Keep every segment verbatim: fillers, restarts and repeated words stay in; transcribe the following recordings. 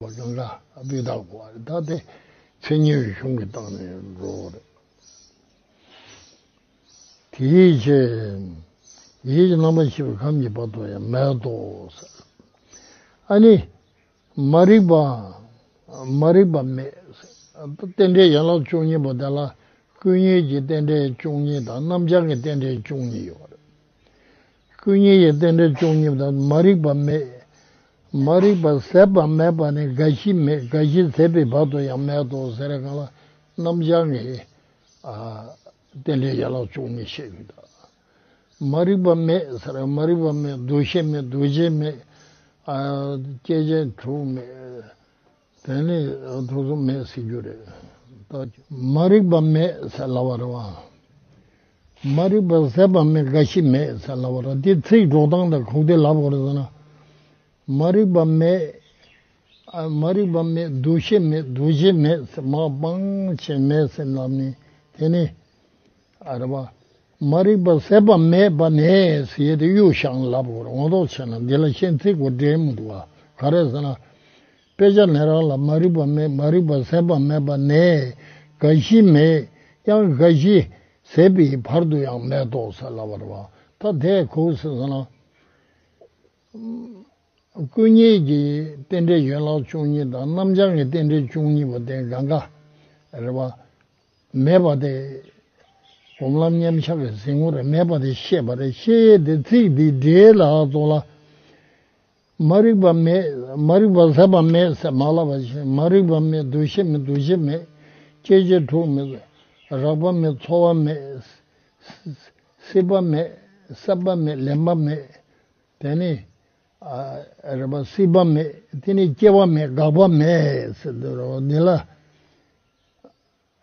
པ་གང་ག་སྤུས་དག་གོ་བ་རེད། ད་དེ་མཚན་ཉིད་གཞུང་གི་སྟེང་ནས་འགྲོ་བ་རེད། དེའི་ཕྱིར་ཡིད་ཀྱི་རྣམ་པར་ཤེས་པའི་ཁམས་ཀྱི་བར་དུ་ཡང་མེད་དོ་ཟེར། ཨ་ནི། མ་རིག་པ། མ་རིག་པ་མེད། རྟེན་འབྲེལ་ཡན་ལག་བཅུ་གཉིས་པོ་དེ་ལ་ཀུན་ཉིད་ཀྱི་རྟེན་འབྲེལ་བཅུ་གཉིས་དང་རྣམ་བྱང་གི་རྟེན་འབྲེལ་བཅུ་གཉིས་ཡོད་རེད། ཀུན་ཉིད་ཀྱི་རྟེན་འབྲེལ་བཅུ་གཉིས་དང་མ་རིག་པ་མེད། མ་རིག་པ་ཟད་པ་མེད་པ་ནི་རྒ་ཤི་མེད། རྒ་ཤི་ཟད་པའི་བར་དུ་ཡང་མེད་དོ་ཟེར་གང་ལ་རྣམ་བྱང་གི་ཨ་རྟེན་འབྲེལ་ཡན་ལག་བཅུ་གཉིས་བཤད་ཀྱི་འདུག་མ་རིག་པ་མེད་ཟེར། མ་རིག་པ་མེད། འདུ་ཤེས་མེད། འདུ་བྱེད་མེད། ཨ་སྐྱེ་མཆེད་དྲུག་མེད། དེ་ནི་དུག་གསུམ་མེད་ཟེར་རྒྱུ་རེད། ད་མ་རིག་པ་མེད་ཟེར་ལབ་པ་རེད་བ། མ་རིག་པ་ཟད་པ་མེད། རྒ་ཤི་མེད་ཟེར་ལབ་པ་རེད། འདི་ཚིག་འགྲོ་སྟངས་དང་གོ་བདེ་ལབ་དགོས་རེད་ཟེར་ན། མ་རིག་པ་མེད། ཨ་མ་རིག་པ་མེད། འདུ་ཤེས་མེད། འདུ་བྱེད་མེད་ཟེར། མ་སྤངས་བྱས་མེད་ཟེར་ལབ་ནི་དེ་ནི། ཨ་རེད་བ། མ་རིག་པ་ཟད་པ་མེད་པ་ནས་ཟེར་ཏེ་གཡུག་བཞག་ལབ་དགོས་རེད། ངོ་ཐོག་བྱས་ན་འདི་ལ་གཞན་ཚིག་གོ་འདྲེས་མི་འདུག་བ། ག་རེ་ཟེར་ན། དཔེ་ཆ་ནས་རང་ལ་མ་རིག་པ་མེད། མ་རིག་པ་ཟད་པ་མེད་པ་ནས་རྒ་ཤི་མེད། ཡང་རྒ་ཤི་ཟད་པའི་བར་དུ་ཡང་མེད་དོ་ཟེར་ལབ་པ་རེད་བ། ད་དེ་གོ་ཟེར་ཟེར་ན། ཀུན་ཉིད་ཀྱི་རྟེན་འབྲེལ་ཡན་ལག་བཅུ་གཉིས་དང་རྣམ་བྱང་གི་རྟེན་འབྲེལ་བཅུ་གཉིས་པོ་དེ་གང་ག་རེད་བ། མེད་པ་དེ། སྒོམ་ལམ་མཉམ་གཞག་གི་གཟིགས་ངོ་རེད། མེད་པ་དེ་ཤེས་པ་རེད། ཤེས་ཡས་དེ་ཚིག་འདི་འདྲའི་ལ་ཚོགས་ལ། མ་རིག་པ་མེད། མ་རིག་པ་ཟད་པ་མེད་ཟེར་མ་ལབ་པ་བཞིན། མ་རིག་པ་མེད། འདུ་ཤེས་མེད། འདུ་བྱེད་མེད། སྐྱེ་མཆེད་དྲུག་མེད། རེག་པ་མེད། ཚོར་བ་མེད། སྲིད་པ་མེད། སྲེད་པ་མེད། ལེན་པ་མེད། དེ་ནི། ཨ་རེད་པ། སྲིད་པ་མེད། དེ་ནི་སྐྱེ་བ་མེད། འགག་པ་མེད་ཟེར་དུས་རེད་པ། འདི་ལ།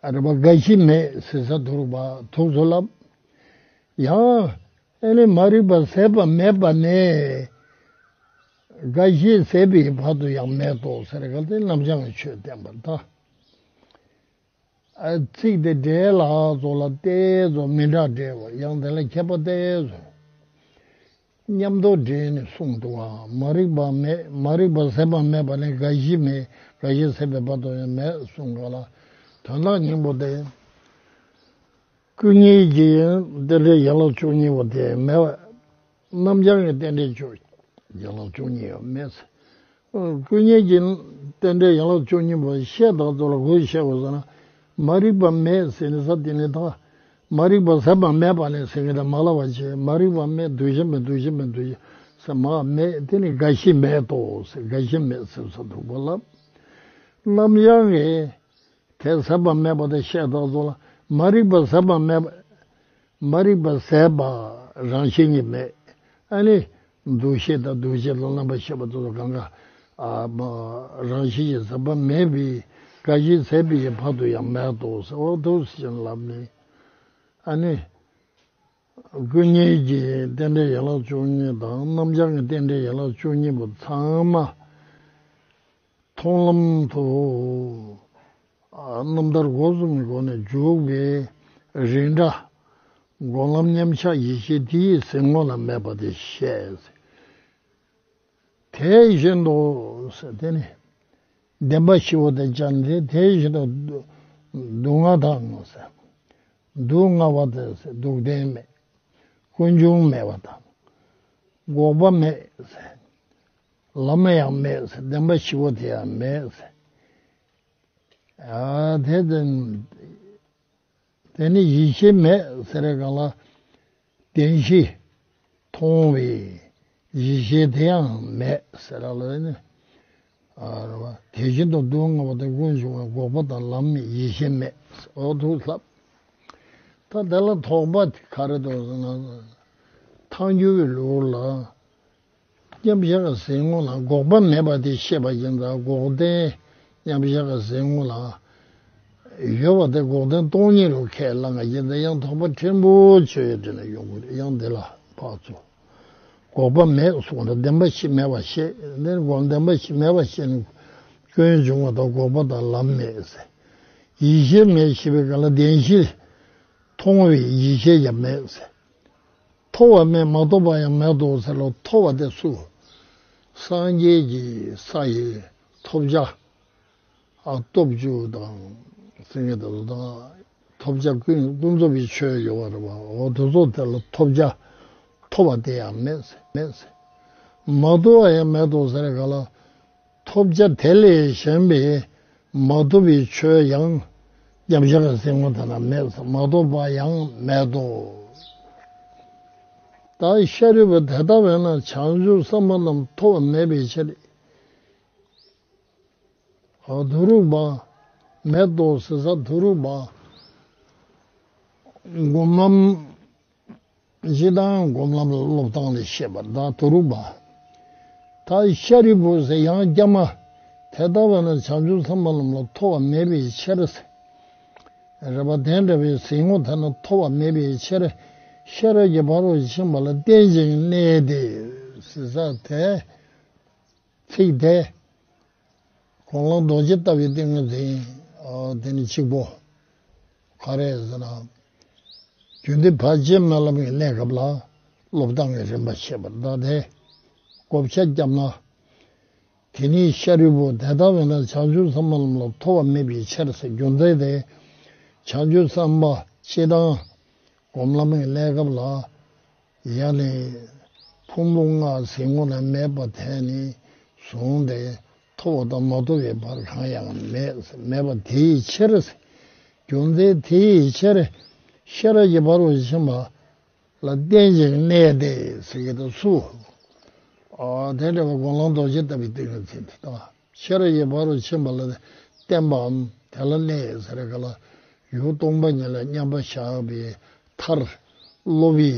ཨ་རེད་པ། རྒ་ཤི་མེད་ཟེར་ས་དུར་བ་དུག་ཚོ་ལབ། ཡང་ཨེ་ནི་མ་རིག་པ་ཟད་པ་མེད་པ་ནས་རྒ་ཤི་ཟད་པའི་བར་དུ་ཡང་མེད་དོ་ཟེར་ག་དེ་རྣམ་བྱང་གི་ཆོས་བསྟན་པ་ད། ཨ་ཚིག་དེ་འདྲའི་ལ་ཚོགས་ལ་ཏོག་ཙམ་མི་འདྲ་འདྲ་བ། ཡང་དེ་ལ་ཁྱད་པར་ཏོག་ཙམ་མཉམ་དུ་འདྲེས་ནས་གསུངས་འདུག་བ། མ་རིག་པ་མེད། མ་རིག་པ་ཟད་པ་མེད་པ་ནི་རྒ་ཤི་མེད། རྒ་ཤི་ཟད་པའི་བར་དུ་ཡང་མེད་གསུངས་ག་ལ། དོན་དག་སྙིང་པོ་དེ། ཀུན་ཉིད་ཀྱི་རྟེན་འབྲེལ་ཡན་ལག་བཅུ་གཉིས་པོ་དེ་མེད་པ། རྣམ་བྱང་གི་རྟེན་འབྲེལ་བཅུ། ཡན་ལག་བཅུ་གཉིས་ཡང་མེད་ཟེར། ཀུན་ཉིད་ཀྱི་རྟེན་འབྲེལ་ཡན་ལག་བཅུ་གཉིས་པོ་བཤད་སྟངས་ཚོ་ལ་གུས་བཤད་དགོས་ཟེར་ན། མ་རིག་པ་མེད་ཟེར་ནས་ས་དེ་ནི་ད། མ་རིག་པ་ཟད་པ་མེད་པ་ནས་ཟེར་གི་ད་མ་ལབ་པ་བྱས། མ་རིག་པ་མེད། འདུ་ཤེས་མེད། འདུ་བྱེད་མེད། འདུ་ཤེས་ཟེར་མ་མེད། དེ་ནི་རྒ་ཤི་མེད་དོ་ཟེར། རྒ་ཤི་མེད་ཟེར་ས་དུ་གོ་ལབ། རྣམ་བྱང་གི་དེ་ཟད་པ་མེད་པ་དེ་བཤད་སྟངས་ཚོ་ལ། མ་རིག་པ་ཟད་པ་མེད་པ། མ་རིག་པ་ཟད་པ་རང་བཞིན་གྱིས་མེད། ཨ་ནི་འདུ་ཤེས་དང་འདུ་བྱེད་ལ་རྣམ་པར་ཤེས་པ་ཚོ་གང་ག་ཨ་མ་རང་བཞིན་གྱིས་ཟད་པ་མེད་པའི་རྒ་ཤི་ཟད་པའི་བར་དུ་ཡང་མེད་དོ་ཟེར། འོ་འདུག་ཟེར་ལབ་ནས། ཨ་ནི་ཀུན་ཉིད་ཀྱི་རྟེན་འབྲེལ་ཡན་ལག་བཅུ་གཉིས་དང་རྣམ་བྱང་གི་རྟེན་འབྲེལ་ཡན་ལག་བཅུ་གཉིས་པོ་ཚང་མ། མཐོང་ལམ་དུ། ཨ་རྣམ་ཐར་སྒོ་གསུམ་གྱི་སྒོ་ནས་འཇུག་པའི་རིགས་འདྲ། སྒོམ་ལམ་མཉམ་གཞག་ཡེ་ཤེས་དེ་ཡི་གཟིགས་ངོ་ལ་མེད་པ་དེ་བཤད། དེ་བཞིན་དུ་ཟེར་དེ་ནི་བདེན་པ་བཞི་པོ་དེ་སྦྱར་ཏེ། དེ་བཞིན་དུ་སྡུག་བསྔལ་དང་ཟེར། སྡུག་བསྔལ་བ་དེ་ཟེར་སྡུག་བདེན་མེད། ཀུན་འབྱུང་མེད་པ་དང་། འགོག་པ་མེད་ཟེར། ལམ་ཡང་མེད་ཟེར། བདེན་པ་བཞི་པོ་དེ་ཡང་མེད་ཟེར། ཨ་དེ་དེ་དེ་ནི་ཡེ་ཤེས་མེད་ཟེར་གང་ལ། བདེན་བཞི་མཐོང་བའི་ཡེ་ཤེས་དེ་ཡང་མེད་ཟེར་ལ་ནི། ཨ་རེད་བ། དེ་བཞིན་དུ་སྡུག་བསྔལ་བ་དང་ཀུན་འབྱུང་བ། འགོག་པ་དང་ལམ་མེད་ཡེ་ཤེས་མེད། འོ་འདུག་ལབ། ད་དེ་ལ་དོགས་པ་ག་རེ་འདུག་ཟེར་ན། ཐལ་འགྱུར་བའི་ལུགས་ལ། མཉམ་གཞག་གི་གཟིགས་ངོ་ལ་འགོག་པ་མེད་པ་དེ་བཤད་པ་ཡིན་ཙང་། འགོག་བདེན་མཉམ་གཞག་གི་གཟིགས་ངོ་ལ་ཡོད་པ་དེ་འགོག་བདེན་སྟོང་ཉིད་ལུགས་ཁས་བླངས་པ་ཡིན་ཙང་། ཡང་དོགས་པ་ཕྲན་བུ་ཆོས་ཡོད་དྲན་ན་ཡོང་གི་རེད། ཡང་འདི་ལ་ཕར་ཚུར། འགོག་པ་མེད་གསུངས་ན་བདེན་པ་བཞི་མེད་པ་བཤད། འདིར་འགོག་བདེན་པ་བཞི་མེད་པ་བཤད་ནས་ཀུན་འབྱུང་བ་དང་འགོག་པ་དང་ལམ་མེད་ཟེར། ཡེ་ཤེས་མེད་ཞེས་པའི་སྒང་ལ་བདེན་བཞི་མཐོང་བའི་ཡེ་ཤེས་ཀྱང་མེད་ཟེར། ཐོབ་པ་མེད། མ་ཐོབ་པ་ཡང་མེད་དོ་ཟེར་ལོ། ཐོབ་པ་དེ་སུ། སངས་རྒྱས་ཀྱི་ས་ཡི་ ཐོབ་བྱ། ཨ་སྟོབས་བཅུ་དང་། སེང་གེ་དང་དང་། ཐོབ་བྱ་ཀུན་ཀུན་རྫོབ་པའི་ཆོས་ཡོད་པ་རེད་པ། འོ་དེ་ཚོ་དེ་ལ་ཐོབ་བྱ། ཐོབ་པ་དེ་ཡང་མེད་ཟེར། མེད་ཟེར། མ་ཐོབ་པ་ཡང་མེད་དོ་ཟེར་ག་ལ། ཐོབ་བྱ་དེ་ལས་གཞན་པའི་མ་ཐོབ་པའི་ཆོས་ཡང་མཉམ་གཞག་གི་སེམས་ངོ་དེ་ན་མེད་ཟེར། མ་ཐོབ་པ་ཡང་མེད་དོ། ད་ཤཱ་རིའི་བུ་དེ་ལྟ་བས་ན་བྱང་ཆུབ་སེམས་དཔའ་རྣམས་ཐོབ་པ་མེད་པའི་ཕྱིར། ཨ་དུ་རུ་བ། མེད་དོ་ཟེར་ས་དུ་རུ་བ། སྒོམ་ལམ། སྤྱིར་བཏང་སྒོམ་ལམ་ལ་སློབ་སྟངས་ལ་བཤད་པ་དང་དུ་རུ་བ། ད་ཤཱ་རིའི་བུ་ཟེར་ཡང་སྐྱར་མ། དེ་ལྟ་བས་ན་བྱང་ཆུབ་སེམས་དཔའ་རྣམས་ལ་ཐོབ་པ་མེད་པའི་ཕྱིར་ཟེར། རེད་པ། དེ་འདྲ་བའི་གཟིགས་ངོ་དེ་ན་ཐོབ་པ་མེད་པའི་ཕྱིར། ཤེས་རབ་ཀྱི་ཕ་རོལ་ཕྱིན་པ་ལ་བརྟེན་ཅིང་གནས་ཏེ་ཟེར་ས་དེ། ཚིག་དེ། དགོངས་ལམ་རྡོ་རྗེ་ལྟ་བུའི་ཏིང་ངེ་འཛིན། ཨ་དེ་ནི་གཅིག་པོ། ག་རེ་ཟེར་ན། རྒྱུན་མཐའི་བར་ཆད་མེད་ལམ་གྱི་གནས་སྐབས་ལ་སློབ་སྟངས་ཀྱི་རིམ་པ་བཤད་པ་ད་དེ། བགོ་བཤའ་བརྒྱབ་ན། དེ་ནི་ཤཱ་རིའི་བུ་དེ་ལྟ་བས་ན་བྱང་ཆུབ་སེམས་དཔའ་རྣམས་ལ་ཐོབ་པ་མེད་པའི་ཕྱིར་ཟེར། རྒྱུ་མཚན་དེ། བྱང་ཆུབ་སེམས་དཔའ་སྤྱིར་བཏང་སྒོམ་ལམ་གྱི་གནས་སྐབས་ལ། ཡང་ནི། ཕུང་པོ་ལྔ་གཟིགས་ངོ་ན་མེད་པ་དེ་ནས་བཟུང་སྟེ་ཐོབ་པ་དང་མ་ཐོབ་པའི་བར་གང་ཡང་མེད། མེད་པ་དེའི་ཕྱིར། རྒྱུ་མཚན་དེའི་ཕྱིར། ཤེས་རབ་ཀྱི་ཕ་རོལ་ཕྱིན་པ་ལ་བརྟེན་ཅིང་གནས་ཏེ་ཟེར་གྱི་འདུག་སུ། ཨ་དེ་འདྲ་བའི་དགོངས་ལམ་རྡོ་རྗེ་ལྟ་བུའི་ཏིང་ངེ་འཛིན་དེ་དང་། ཤེས་རབ་ཀྱི་ཕ་རོལ་ཕྱིན་པ་ལ་བརྟེན་པའམ་དེ་ལ་གནས་ཟེར་ག་ལ། ཡུལ་སྟོང་པ་ཉིད་ལ་མཉམ་པར་བཞག་པའི་མཐར། སློབ་པའི་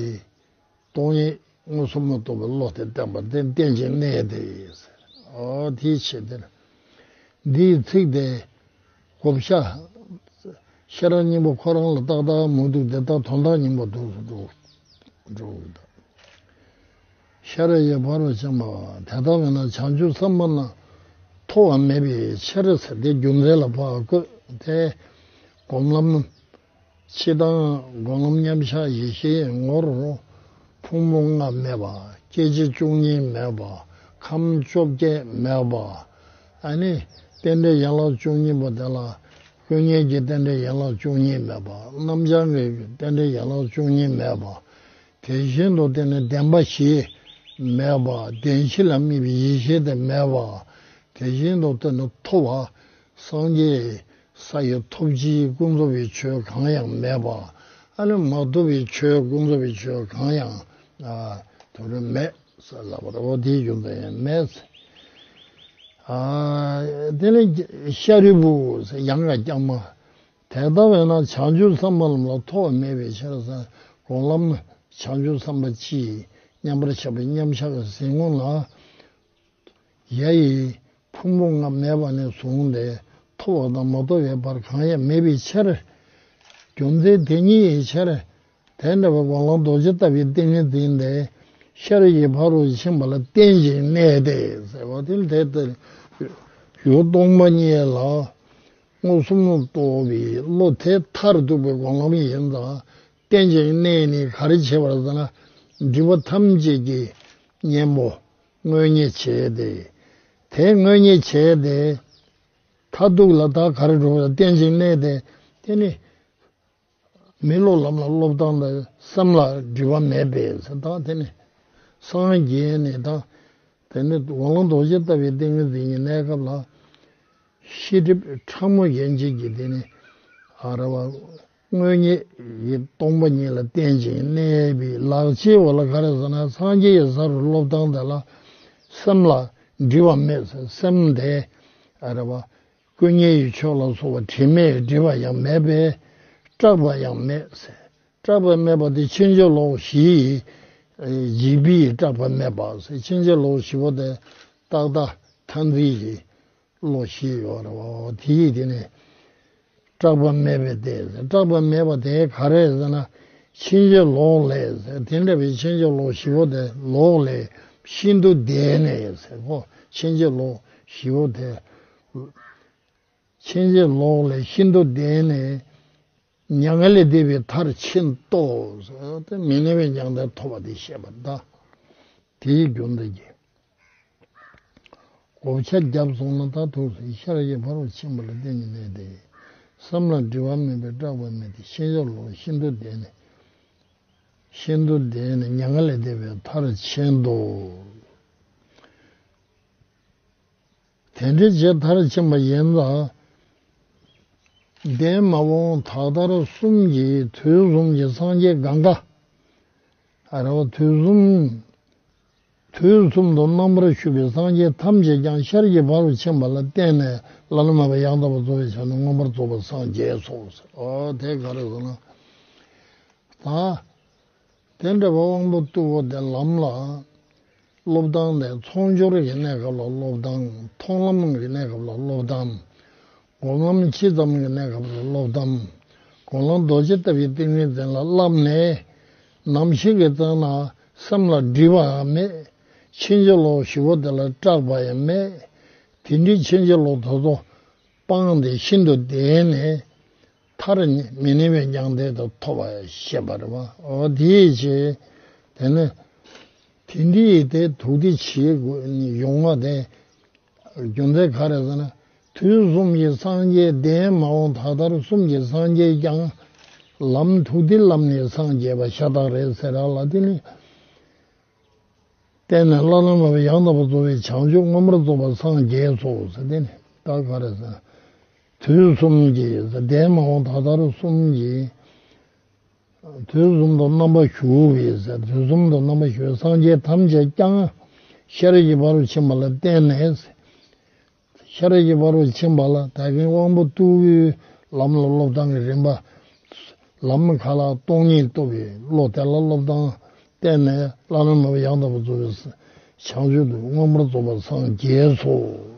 སྟོང་ཉིད་མངོན་སུམ་དུ་རྟོགས་པའི་བློ་དེ་བསྟན་པ་དེ་བརྟེན་ཅིང་གནས་ཏེ་ཟེར། ཨོ་དེའི་ཕྱིར་དེར། འདིའི་ཚིག་དེ་བགོ་བཤའ། ཤེས་རབ་སྙིང་པོ་ཁོ་རང་ལ་ཏག་ཏག་མི་འདུག་དེ་དག་དོན་དག་སྙིང་པོ་འདུག་འདུག་འགྲོ་གི་འདུག་ཤེས་རབ་ཀྱི་ཕ་རོལ་ཕྱིན་པ་དེ་ལྟ་བས་ན་བྱང་ཆུབ་སེམས་དཔའ་རྣམས་ཐོབ་པ་མེད་པའི་ཕྱིར་ཟེར་དེ་རྒྱུ་མཚན་ལ་ཕར་བཀོད་དེ། སྒོམ་ལམ། སྤྱིར་བཏང་སྒོམ་ལམ་མཉམ་གཞག་ཡེ་ཤེས་ངོར། ཕུང་པོ་ལྔ་མེད་པ། སྐྱེ་མཆེད་བཅུ་གཉིས་མེད་པ། ཁམས་བཅོ་བརྒྱད་མེད་པ། ཨ་ནི་རྟེན་འབྲེལ་ཡན་ལག་བཅུ་གཉིས་པོ་དེ་ལ། ཀུན་ཉོན་གྱི་རྟེན་འབྲེལ་ཡན་ལག་བཅུ་གཉིས་མེད་པ། རྣམ་བྱང་གི་རྟེན་འབྲེལ་ཡན་ལག་བཅུ་གཉིས་མེད་པ། དེ་བཞིན་དུ་དེ་ནི་བདེན་པ་བཞི་མེད་པ། བདེན་བཞི་ལ་དམིགས་པའི་ཡེ་ཤེས་དེ་མེད་པ། དེ་བཞིན་དུ་དེ་ནི་ཐོབ་པ། སངས་རྒྱས་ས་ཡི་ཐོབ་བྱའི་ཀུན་རྫོབ་པའི་ཆོས་གང་ཡང་མེད་པ། ཨ་ནི་མ་ཐོབ་པའི་ཆོས་ཀུན་རྫོབ་པའི་ཆོས་གང་ཡང་། ཨ་དེ་རུ་མེད་ཟེར་ལབ་པ་རེད། འོ་དེའི་རྒྱུ་མཚན་ཡང་མེད་ཟེར། ཨ་དེ་ནི་ཤཱ་རིའི་བུ་ཟེར་ཡང་བསྐྱར་མ། དེ་ལྟ་བས་ན་བྱང་ཆུབ་སེམས་དཔའ་རྣམས་ལ་ཐོབ་པ་མེད་པའི་ཕྱིར་ཟེར། སྒོམ་ལམ་བྱང་ཆུབ་སེམས་དཔའ་སྤྱིའི་མཉམ་པར་བཞག་པའི་མཉམ་གཞག་གི་གཟིགས་ངོ་ལ། ཡ་ཡི་ཕུང་པོ་ལྔ་མེད་པ་ནས་བཟུང་སྟེ་ཐོབ་པ་དང་མ་ཐོབ་པའི་བར་གང་ཡང་མེད་པའི་ཕྱིར། རྒྱུ་མཚན་དེ་ཉིད་ཡི་ཕྱིར། དེ་འདྲ་བའི་སྒོམ་ལམ་རྡོ་རྗེ་ལྟ་བུའི་ཏིང་ངེ་འཛིན་དེ་ཤེས་རབ་ཀྱི་ཕ་རོལ་ཕྱིན་པ་ལ་བརྟེན་ཅིང་གནས་ཏེ་ཟེར་བ་དེ་ལ་དེ་ལྟར་ཡུལ་སྟོང་པ་ཉིད་ལ་མངོན་སུམ་དུ་རྟོགས་པའི་བློ་དེ་མཐར་ཐུག་པའི་སྒོམ་ལམ་ཡིན་ཙང་། བརྟེན་ཅིང་གནས་ནས་ག་རེ་བྱེད་པར་ཟེར་ན། སྒྲིབ་པ་ཐམས་ཅད་ཀྱི་གཉེན་པོ་དངོས་ཉིད་བྱས་ཏེ། དེ་དངོས་ཉིད་བྱས་ཏེ། མཐར་ཐུག་ལ་ད་ག་རེ་འགྲོ་བ་བརྟེན་ཅིང་གནས་ཏེ། དེ་ནི་མི་སློབ་ལམ་ལ་སློབ་སྟངས་དང་སེམས་ལ་སྒྲིབ་པ་མེད་པས་ཟེར། ད་དེ་ནི་སངས་རྒྱས་ནས་ད། དེ་ནི་དབང་ལུང་རྡོ་རྗེ་ལྟ་བུའི་ཏིང་ངེ་འཛིན་གྱི་གནས་སྐབས་ལ། ཤེས་སྒྲིབ་ཕྲ་མོ་ཡན་ཆད་ཀྱི་དེ་ནི་ཨ་ར་བ་དངོས་ཉིད་ཡིད་སྟོང་པ་ཉིད་ལ་བརྟེན་ཅིང་གནས་པའི་ལག་ཆའི་འོག་ལ་ག་རེ་ཟེར་ན། སངས་རྒྱས་ཀྱི་ས་རུ་སློབ་སྟངས་དེ་ལ་སེམས་ལ་སྒྲིབ་པ་མེད་ཟེར། སེམས་དེ་ཨ་ར་བ་ཀུན་ཉོན་ཡིད་ཕྱོགས་ལ་སོགས་པ་དྲི་མས་སྒྲིབ་པ་ཡང་མེད་པས་སྐྲག་པ་ཡང་མེད་ཟེར། སྐྲག་པ་མེད་པ་དེ་ཕྱིན་ཅི་ལོག་བཞི་ཡི་འཇིགས་པས་སྐྲག་པ་མེད་པ་ཟེར། ཕྱིན་ཅི་ལོག་བཞི་པོ་དེ་རྟག་མཐའ་འཛིན་གྱི་བློ་བཞི་ཡོད་རེད་བ། དེ་ཡིས་དེ་ནི་སྐྲག་པ་མེད་པའི་སྟེ། སྐྲག་པ་མེད་པ་དེ་ག་རེ་ཟེར་ན། ཕྱིན་ཅི་ལོག་ལས་ཟེར། དེ་འདྲ་བའི་ཕྱིན་ཅི་ལོག་བཞི་པོ་དེ་ལོག་ལས་ཤིན་ཏུ་འདས་ནས་ཟེར་གོ། ཕྱིན་ཅི་ལོག་བཞི་པོ་དེ། ཕྱིན་ཅི་ལོག་ལས་ཤིན་ཏུ་འདས་ནས། མྱ་ངན་ལས་འདས་པའི་མཐར་ཕྱིན་ཏོ། དེ་མི་གནས་པའི་མྱང་འདས་ཐོབ་པ་དེ་བཤད་པ་ད། དེའི་རྒྱུ་འདི་གི། བགོ་བཤའ་བརྒྱབ་སོང་ན་ད་ཐུགས་སུ་ཤར་གྱི་ཕ་རོལ་ཕྱིན་པ་ལ་བརྟེན་ནས་མེད་དེ། བསམ་ལ་སྒྲིབ་པ་མེད་པས་སྐྲག་པ་མེད་དེ། ཤིན་ཏུ་ལོག་ཤིན་ཏུ་འདས་ནས། ཤིན་ཏུ་འདས་ནས་མྱ་ངན་ལས་འདས་པའི་མཐར་ཕྱིན་ཏོ། དེ་འདྲའི་རྗེས་མཐར་ཕྱིན་པ་ཡིན་ལ། འདས་མ་འོངས་ད་ལྟར་གསུམ་གྱི་དུས་གསུམ་གྱི་སངས་རྒྱས་གང་ག་ཨ་རེ་བ་དུས་གསུམ། དུས་གསུམ་དུ་རྣམ་པར་བཞུགས་པའི་སངས་རྒྱས་ཐམས་ཅད་ཀྱང་ཤར་གྱི་ཕ་རོལ་ཕྱིན་པ་ལ་བརྟེན་ནས་བླ་ན་མེད་པ་ཡང་དག་པར་རྫོགས་པའི་ཕྱོགས་ནས་མངོན་པར་རྫོགས་པར་སངས་རྒྱས་སོ། ཨོ་དེ་ག་རེ་ཟེར་ན། ད། དེ་འདྲ་བ་དབང་པོ་རྟུལ་བོ་དེ་ལམ་ལ། སློབ་སྟངས་དེ་ཚོགས་སྦྱོར་གྱི་གནས་སྐབས་ལ་སློབ་སྟངས། མཐོང་ལམ་གྱི་གནས་སྐབས་ལ་སློབ་སྟངས། སྒོམ་ལམ་སྤྱི་ཙམ་གྱི་གནས་སྐབས་ལ་སློབ་སྟངས། སྒོམ་ལམ་རྡོ་རྗེ་ལྟ་བུའི་ཏིང་ངེ་འཛིན་ལ་བསླབས་ནས། ནམ་ཞིག་གི་ཙམ་ན་སེམས་ལ་སྒྲིབ་པའང་མེད། ཕྱིན་ཅི་ལོག་ཞི་བོ་དེ་ལ་སྐྲག་པ་ཡང་མེད། དེ་འདྲའི་ཕྱིན་ཅི་ལོག་དེ་ཚོ་སྤངས་ཏེ་ཤིན་ཏུ་འདས་ནས། མཐར་མི་གནས་པའི་མྱང་འདས་དེ་ཐོབ་པ་ཞེས་པ་རེད་བ། འོ་དེའི་ཕྱིར། དེ་ནི། དེ་འདྲའི་དེ་ཐུགས་བདེ་ཆེ་དགོས་ཡོང་བ་དེ། རྒྱུ་མཚན་ག་རེ་ཟེར་ན། དུས་གསུམ་གྱི་སངས་རྒྱས་འདས་མ་འོངས་ད་ལྟར་གསུམ་གྱི་སངས་རྒྱས་ཀྱང་། ལམ་ཐུགས་བདེ་ལམ་ནས་སངས་རྒྱས་པ་ཤ་སྟག་རེད་ཟེར་ར་ལ། དེ་ནི། བརྟེན་ནས་བླ་ན་མེད་པ་ཡང་དག་པར་རྫོགས་པའི་བྱང་ཆུབ་མངོན་པར་རྫོགས་པར་སངས་རྒྱས་སོ་ཟེར། དེ་ནི་ད་ག་རེ་ཟེར། དུས་གསུམ་གྱི་འདས་མ་འོངས་ད་ལྟར་གསུམ་གྱི། དུས་གསུམ་དུ་རྣམ་པར་བཞུགས་པའི་ཟེར། དུས་གསུམ་དུ་རྣམ་པར་བཞུགས་པའི་སངས་རྒྱས་ཐམས་ཅད་ཀྱང་། ཤེས་རབ་ཀྱི་ཕ་རོལ་ཕྱིན་པ་ལ་བརྟེན་ནས། ཤེས་རབ་ཀྱི་ཕ་རོལ་ཕྱིན་པ་ལ་ད་གིན་དབང་པོ་རྟུལ་བོའི་ལམ་ལ་སློབ་སྟངས་ཀྱི་རིམ་པ། ལམ་ཁ་ལ་སྟོང་ཉིད་རྟོགས་པའི་བློ་དེ་ལ་སློབ་སྟངས་བསྟན་ནས། བླ་ན་མེད་པ་ཡང་དག་པར་རྫོགས་པའི་བྱང་ཆུབ་ཏུ་མངོན་པར་རྫོགས་པར་སངས་རྒྱས་སོ།